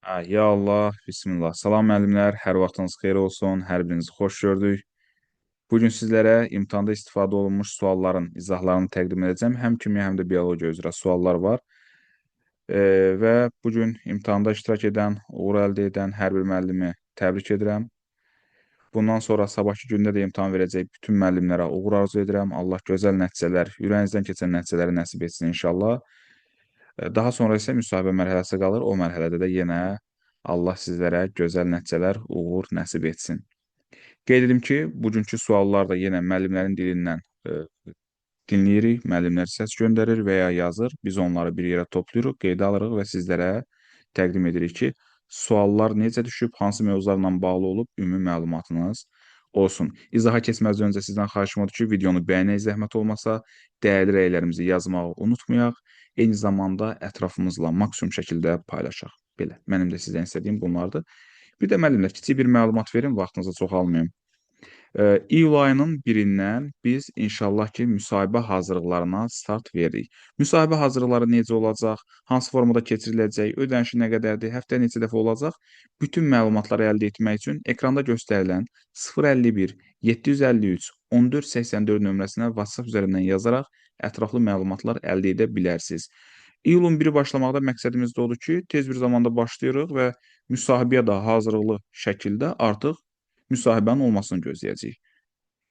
Ya Allah, bismillah. Salam müəllimlər, hər vaxtınız xeyir olsun, hər birinizi xoş gördük. Bu gün sizlərə imtahanda istifadə olunmuş sualların izahlarını təqdim edəcəm. Həm kimya, həm də biologiya üzrə suallar var. Və bu gün imtahanda iştirak edən, uğur əldə edən hər bir müəllimi təbrik edirəm. Bundan sonra sabahkı gündə də imtahan verəcək bütün müəllimlərə uğur arzu edirəm. Allah gözəl nəticələr, ürəyinizdən keçən nəticələri nəsib etsin inşallah. Daha sonra isə müsahibə mərhələsi qalır. O mərhələdə də yenə Allah sizlərə gözəl nəticələr, uğur nəsib etsin. Qeyd edim ki, bugünkü suallar da yenə müəllimlərin dilindən dinləyirik. Müəllimlər səs göndərir və ya yazır. Biz onları bir yerə toplayırıq, qeydə alırıq və sizlərə təqdim edirik ki, suallar necə düşüb, hansı mövzularla bağlı olub, ümumi məlumatınız olsun. İzaha keçməzdən öncə sizdən xahişim odur ki, videonu bəyənək zəhmət olmasa, dəyərli rəylərimizi yazmağı unutmayaq. Eyni zamanda ətrafımızla maksimum şəkildə paylaşaq. Belə, mənim də sizdən istədiyim bunlardır. Bir də müəllimlər, kiçik bir məlumat verim, vaxtınızı çox almayım. İyul ayının 1-dən biz inşallah ki, müsahibə hazırlıqlarına start veririk. Müsahibə hazırlıqları necə olacaq, hansı formada keçiriləcək, ödənişi nə qədərdir, həftə neçə dəfə olacaq, bütün məlumatları əldə etmək üçün ekranda göstərilən 051 753 1484 nömrəsinə WhatsApp üzərindən yazaraq ətraflı məlumatlar əldə edə bilərsiniz. İyulun 1-i başlamaqda məqsədimiz də odur ki, tez bir zamanda başlayırıq və müsahibəyə də hazırlıqlı şəkildə artıq müsahibənin olmasını gözləyəcəyik.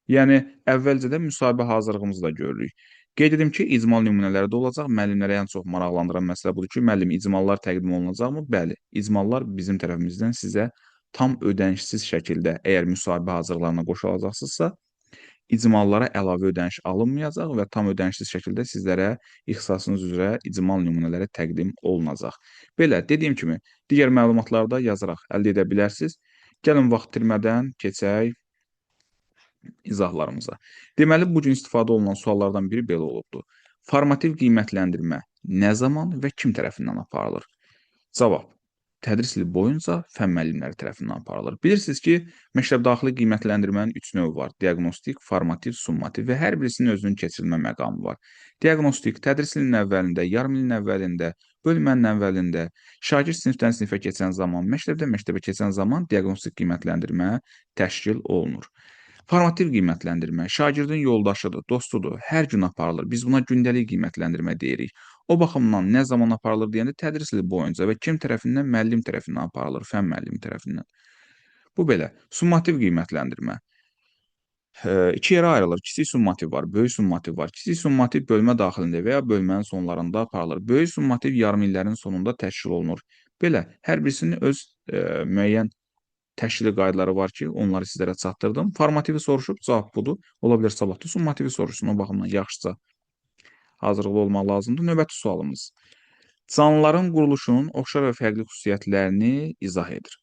Yəni, əvvəlcə də müsahibə hazırlığımızı da görürük. Qeyd edim ki, icmal nümunələri də olacaq. Müəllimlərə ən çox maraqlandıran məsələ budur ki, müəllim, icmallar təqdim olunacaqmı? Bəli, icmallar bizim tərəfimizdən sizə tam ödənişsiz şəkildə, əgər müsahibə hazırlıqlarına qoşulacaqsınızsa, icmallara əlavə ödəniş alınmayacaq və tam ödənişsiz şəkildə sizlərə ixtisasınız üzrə icmal nümunələri təqdim olunacaq. Belə, dediyim kimi, digər məlumatları da yazaraq əldə edə bilərsiniz. Gəlin, vaxt itirmədən keçək izahlarımıza. Deməli, bu gün istifadə olunan suallardan biri belə olubdur. Formativ qiymətləndirmə nə zaman və kim tərəfindən aparılır? Cavab: tədris ili boyunca fənn müəllimləri tərəfindən aparılır. Bilirsiniz ki, məktəb daxili qiymətləndirmənin 3 növü var. Diaqnostik, formativ, summativ və hər birisinin özünün keçirilmə məqamı var. Diaqnostik tədris ilinin əvvəlində, yarım ilin əvvəlində, bölmənin əvvəlində, şagird sinifdən sinifə keçən zaman, məktəbdən məktəbə keçən zaman diaqnostik qiymətləndirmə təşkil olunur. Formativ qiymətləndirmə şagirdin yoldaşıdır, dostudur, hər gün aparılır. Biz buna gündəlik qiymətləndirmə deyirik. O baxımdan nə zaman aparılır deyəndə tədris ili boyunca və kim tərəfindən? Müəllim tərəfindən aparılır, fənn müəllimi tərəfindən. Bu belə. Summativ qiymətləndirmə. İki yerə ayrılır. Kiçik summativ var, böyük summativ var. Kiçik summativ bölmə daxilində və ya bölmənin sonlarında aparılır. Böyük summativ yarım illərin sonunda təşkil olunur. Belə, hər birisinin öz müəyyən təşkili qaydaları var ki, onları sizlərə çatdırdım. Formativi soruşub, cavab budur. Ola bilər sabahda summativi soruşsun. O baxımdan yaxşıca hazırlıqlı olmaq lazımdır. Növbəti sualımız. Canlıların quruluşunun oxşar və fərqli xüsusiyyətlərini izah edir.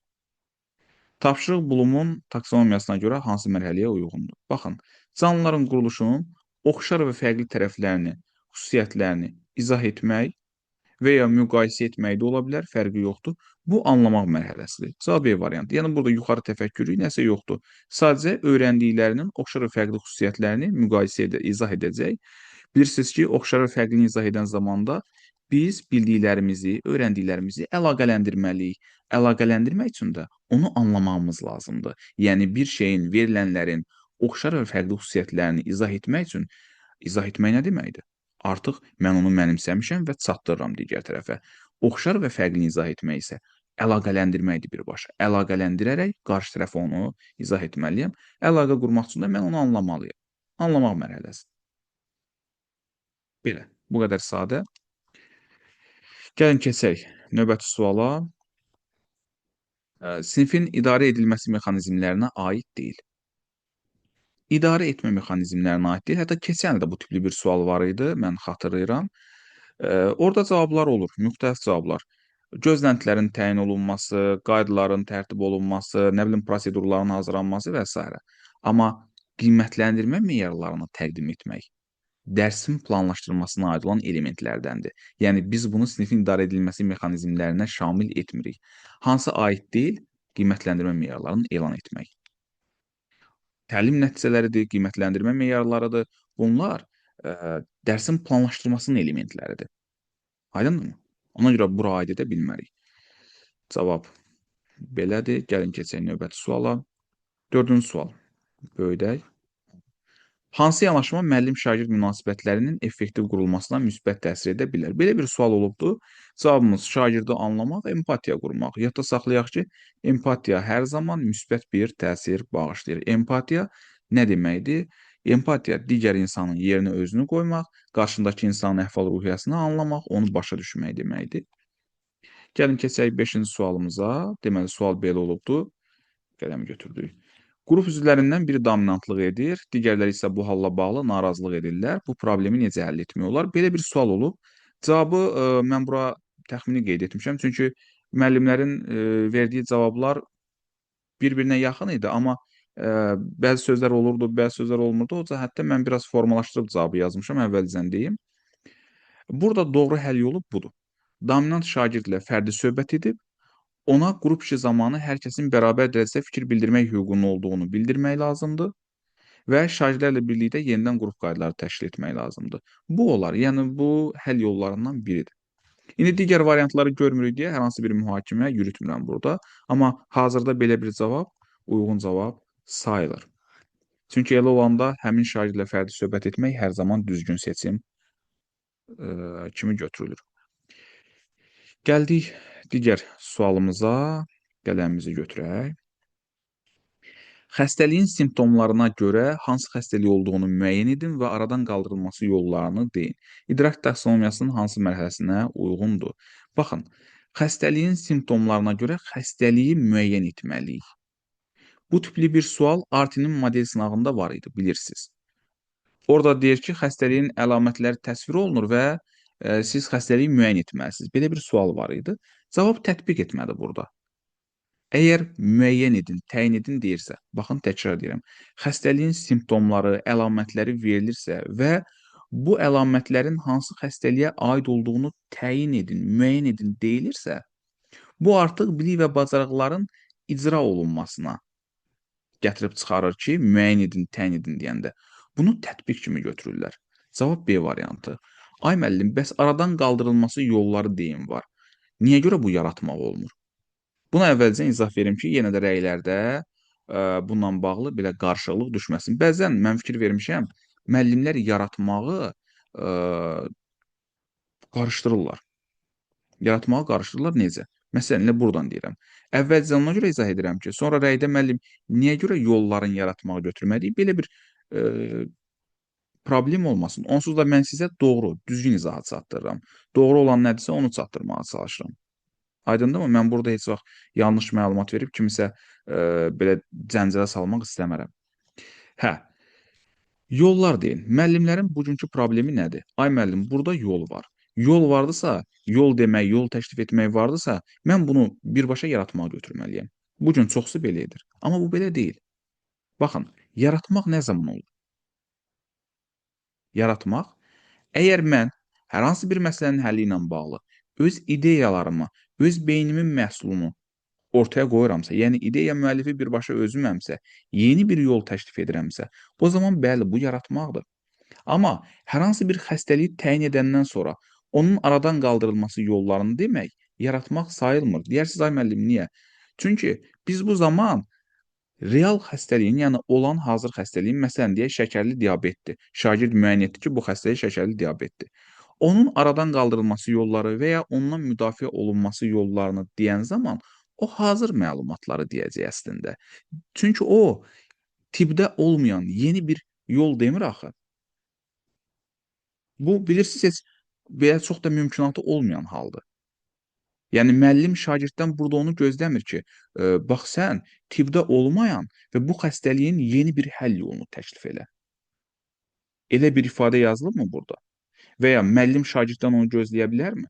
Tapşırıq Blumun taksonomiyasına görə hansı mərhələyə uyğundur? Baxın, canlıların quruluşunun oxşar və fərqli tərəflərini, xüsusiyyətlərini izah etmək və ya müqayisə etmək də ola bilər, fərqi yoxdur. Bu, anlamaq mərhələsidir. Cavab B variantı. Yəni, burada yuxarı təfəkkürü nəsə yoxdur. Sadəcə öyrəndiklərinin oxşar və fərqli xüsusiyyətlərini müqayisə edə, izah edəcək. Bilirsiniz ki, oxşar və fərqlini izah edən zamanda biz bildiklərimizi, öyrəndiklərimizi əlaqələndirməliyik. Əlaqələndirmək üçün də onu anlamağımız lazımdır. Yəni, bir şeyin, verilənlərin oxşar və fərqli xüsusiyyətlərini izah etmək üçün, izah etmək nə deməkdir? Artıq mən onu mənimsəmişəm və çatdırıram digər tərəfə. Oxşar və fərqlini izah etmək isə əlaqələndirməkdir birbaşa. Əlaqələndirərək qarşı tərəfə onu izah etməliyəm. Əlaqə qurmaq üçün də mən onu anlamalıyam. Anlamaq mərhələsi. Belə, bu qədər sadə. Gəlin keçək növbəti suala. Sinfin idarə edilməsi mexanizmlərinə aid deyil. İdarə etmə mexanizmlərinə aid deyil. Hətta keçən il də bu tipli bir sual var idi, mən xatırlayıram. Orada cavablar olur, müxtəlif cavablar. Gözləntilərin təyin olunması, qaydaların tərtib olunması, nə bilim, prosedurların hazırlanması və s. Amma qiymətləndirmə meyarlarını təqdim etmək dərsin planlaşdırılmasına aid olan elementlərdəndir. Yəni, biz bunu sinifin idarə edilməsi mexanizmlərinə şamil etmirik. Hansı aid deyil? Qiymətləndirmə meyarlarını elan etmək. Təlim nəticələridir, qiymətləndirmə meyarlarıdır. Bunlar dərsin planlaşdırılmasının elementləridir. Aydındırmı? Ona görə bura aid edə bilmərik. Cavab belədir. Gəlin keçək növbəti suala. Dördüncü sual. Böyüdək. Hansı yanaşma müəllim-şagird münasibətlərinin effektiv qurulmasına müsbət təsir edə bilər? Belə bir sual olubdur. Cavabımız şagirdi anlamaq, empatiya qurmaq. Yadda saxlayaq ki, empatiya hər zaman müsbət bir təsir bağışlayır. Empatiya nə deməkdir? Empatiya digər insanın yerinə özünü qoymaq, qarşındakı insanın əhval-ruhiyyəsini anlamaq, onu başa düşmək deməkdir. Gəlin keçək 5-ci sualımıza. Deməli, sual belə olubdur. Qələmi götürdük. Qrup üzvlərindən biri dominantlıq edir, digərləri isə bu halla bağlı narazılıq edirlər. Bu problemi necə həll etmək olar? Belə bir sual olub. Cavabı mən bura təxmini qeyd etmişəm. Çünki müəllimlərin verdiyi cavablar bir-birinə yaxın idi, amma bəzi sözlər olurdu, bəzi sözlər olmurdu. O cəhətdə mən biraz formalaşdırıb cavabı yazmışam, əvvəlcən deyim. Burada doğru həll yolu budur. Dominant şagirdlə fərdi söhbət edib, ona qrup işi zamanı hər kəsin bərabər dərəcədə fikir bildirmək hüququnun olduğunu bildirmək lazımdır və şagirdlərlə birlikdə yenidən qrup qaydaları təşkil etmək lazımdır. Bu olar, yəni bu həll yollarından biridir. İndi digər variantları görmürük deyə hər hansı bir mühakimə yürütmürəm burada. Amma hazırda belə bir cavab uyğun cavab sayılır. Çünki elə olanda həmin şagirdlə fərdi söhbət etmək hər zaman düzgün seçim kimi götürülür. Gəldik digər sualımıza. Qələmimizi götürək. Xəstəliyin simptomlarına görə hansı xəstəlik olduğunu müəyyən edin və aradan qaldırılması yollarını deyin. İdrak taksonomiyasının hansı mərhələsinə uyğundur? Baxın, xəstəliyin simptomlarına görə xəstəliyi müəyyən etməliyik. Bu tipli bir sual Artinin model sınağında var idi, bilirsiniz. Orada deyir ki, xəstəliyin əlamətləri təsvir olunur və siz xəstəliyi müəyyən etməlisiniz. Belə bir sual var idi. Cavab tətbiq etmədir burada. Əgər müəyyən edin, təyin edin deyirsə, baxın təkrar deyirəm, xəstəliyin simptomları, əlamətləri verilirsə və bu əlamətlərin hansı xəstəliyə aid olduğunu təyin edin, müəyyən edin deyilirsə, bu artıq bilik və bacarıqların icra olunmasına gətirib çıxarır ki, müəyyən edin, təyin edin deyəndə. Bunu tətbiq kimi götürürlər. Cavab B variantı. Ay müəllim, bəs aradan qaldırılması yolları deyim var. Niyə görə bu yaratmaq olmur? Buna əvvəlcə izah verim ki, yenə də rəylərdə bununla bağlı belə qarışıqlıq düşməsin. Bəzən mən fikir vermişəm, müəllimlər yaratmağı qarışdırırlar. Yaratmağı qarışdırırlar necə? Məsələn, elə buradan deyirəm. Əvvəlcə ona görə izah edirəm ki, sonra rəydə müəllim niyə görə yolların yaratmağı götürmədik? Belə bir problem olmasın. Onsuz da mən sizə doğru, düzgün izahat çatdırıram. Doğru olan nədirsə onu çatdırmağa çalışıram. Aydındırmı? Mən burada heç vaxt yanlış məlumat verib kimisə belə cəncələ salmaq istəmərəm. Hə, yollar deyin. Müəllimlərin bugünkü problemi nədir? Ay müəllim, burada yol var. Yol vardısa, yol demək, yol təklif etmək vardısa, mən bunu birbaşa yaratmağa götürməliyəm. Bugün çoxsu belə edir. Amma bu belə deyil. Baxın, yaratmaq nə zaman olur? Yaratmaq, əgər mən hər hansı bir məsələnin həlli ilə bağlı öz ideyalarımı, öz beynimin məhsulunu ortaya qoyuramsa, yəni ideya müəllifi birbaşa özüməmsə, yeni bir yol təklif edirəmsə, o zaman bəli, bu yaratmaqdır. Amma hər hansı bir xəstəliyi təyin edəndən sonra onun aradan qaldırılması yollarını demək, yaratmaq sayılmır. Deyərsiniz, ay müəllim, niyə? Çünki biz bu zaman real xəstəliyin, yəni olan hazır xəstəliyin, məsələn deyək, şəkərli diabetdir. Şagird müəyyən etdi ki, bu xəstəlik şəkərli diabetdir. Onun aradan qaldırılması yolları və ya ondan müdafiə olunması yollarını deyən zaman o hazır məlumatları deyəcək əslində. Çünki o tibbdə olmayan yeni bir yol demir axı. Bu, bilirsiniz, heç belə çox da mümkünatı olmayan haldır. Yəni, müəllim şagirddən burada onu gözləmir ki, bax sən tibbdə olmayan və bu xəstəliyin yeni bir həll yolunu təklif elə. Elə bir ifadə yazılıbmı burada? Və ya müəllim şagirddən onu gözləyə bilərmi?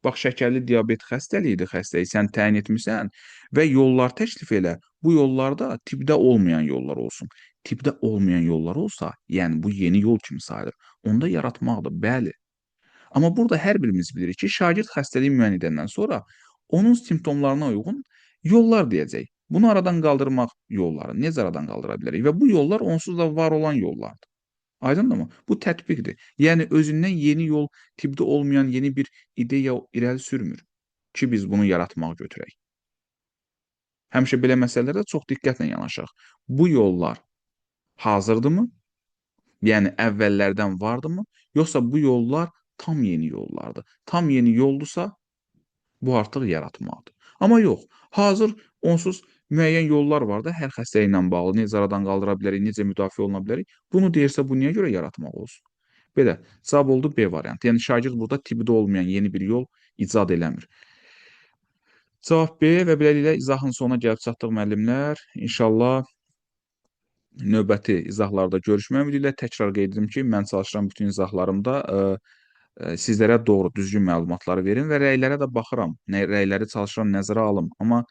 Bax, şəkərli diabet xəstəliyidir, xəstəyi sən təyin etmisən və yollar təklif elə. Bu yollarda tibbdə olmayan yollar olsun. Tibbdə olmayan yollar olsa, yəni bu yeni yol kimi sayılır. Onda yaratmaqdır, bəli. Amma burada hər birimiz bilirik ki, şagird xəstəliyi müəyyən edəndən sonra onun simptomlarına uyğun yollar deyəcək. Bunu aradan qaldırmaq yolları necə aradan qaldıra bilərik? Və bu yollar onsuz da var olan yollardır. Aydındırmı? Bu tətbiqdir. Yəni özündən yeni yol, tibbdə olmayan yeni bir ideya irəli sürmür. ki, biz bunu yaratmağa götürək. Həmişə belə məsələlərdə çox diqqətlə yanaşaq. Bu yollar hazırdırmı? Yəni, əvvəllərdən vardımı? Yoxsa bu yollar tam yeni yollardır? Tam yeni yoldursa, bu artıq yaratmaqdır. Amma yox, hazır onsuz müəyyən yollar var da hər xəstəliklə bağlı, necə aradan qaldıra bilərik, necə müdafiə oluna bilərik. Bunu deyirsə, bu niyə görə yaratmaq olsun? Belə, cavab oldu B variantı. Yəni, şagird burada tibdə olmayan yeni bir yol icad eləmir. Cavab B və beləliklə izahın sonuna gəlib çatdıq müəllimlər. İnşallah növbəti izahlarda görüşmək ümidi ilə təkrar qeyd edim ki, mən çalışıram bütün izahlarımda sizlərə doğru, düzgün məlumatları verim və rəylərə də baxıram. Rəyləri çalışıram nəzərə alım. Amma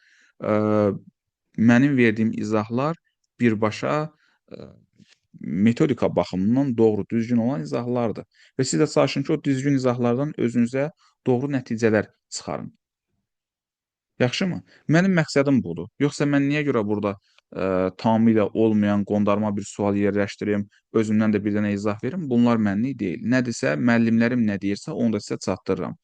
mənim verdiyim izahlar birbaşa metodika baxımından doğru, düzgün olan izahlardır. Və siz də çalışın ki, o düzgün izahlardan özünüzə doğru nəticələr çıxarın. Yaxşımı? Mənim məqsədim budur. Yoxsa mən niyə görə burada tamamilə olmayan, qondarma bir sual yerləşdirim, özümdən də bir dənə izah verim? Bunlar mənlik deyil. Nədirsə, müəllimlərim nə deyirsə, onu da sizə çatdırıram.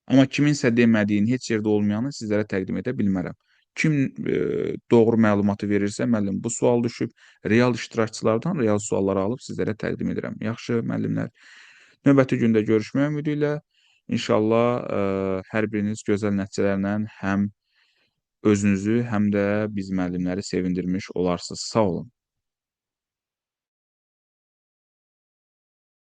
Amma kiminsə demədiyini, heç yerdə olmayanı sizlərə təqdim edə bilmərəm. Kim doğru məlumatı verirsə, müəllim bu sual düşüb, real iştirakçılardan real sualları alıb sizlərə təqdim edirəm. Yaxşı, müəllimlər. Növbəti gündə görüşmək ümidi ilə inşallah hər biriniz gözəl nəticələrlə həm özünüzü, həm də biz müəllimləri sevindirmiş olarsınız. Sağ olun.